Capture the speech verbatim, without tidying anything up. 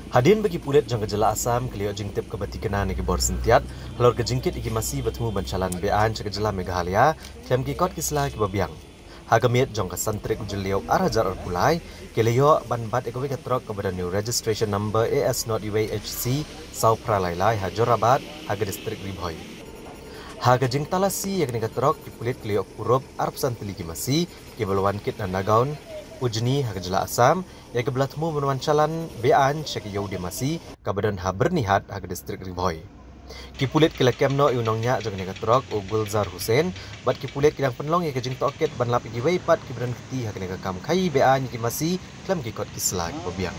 Hadien ba ki pulit jong ka jylla Assam ki la ïoh jingtip kaba thikna na ki bor syntiat halor ka jingkit ïa ki masi ba thmu ban shalan be-aiñ sha ka jylla Meghalaya khlem ki kot ki sla kiba biang. Ha ka miet jong ka san tarik u Jylliew ar hajar arphew lai, ki la ïoh ban bat ïa kawei ka trok kaba don ïa u registration number A S nought U A H C saw phra lai lai ha Jorabat ha ka district Ri Bhoi. Ha ka jingtalasi ïa kane ka trok, ki pulit ki la ïoh kurup arphew san tylli ki masi kiba la wan kit na Nagaon, Ujni ha ka jylla Assam, ïa kiba la thmu ban wan shalan be-aiñ sha ka ïew die masi kaba don ha Byrnihat ha ka district Ri Bhoi. Ki pulit ki la kem noh ïa u nongñiah jong kane ka trok, u Gulzar Hussain, bad ki pulit ki dang pynlong ïa ka jingtohkit ban lap ïa kiwei pat kiba don kti ha kane ka kam khaii be-aiñ ïa ki masi khlem ki kot ki sla kiba biang.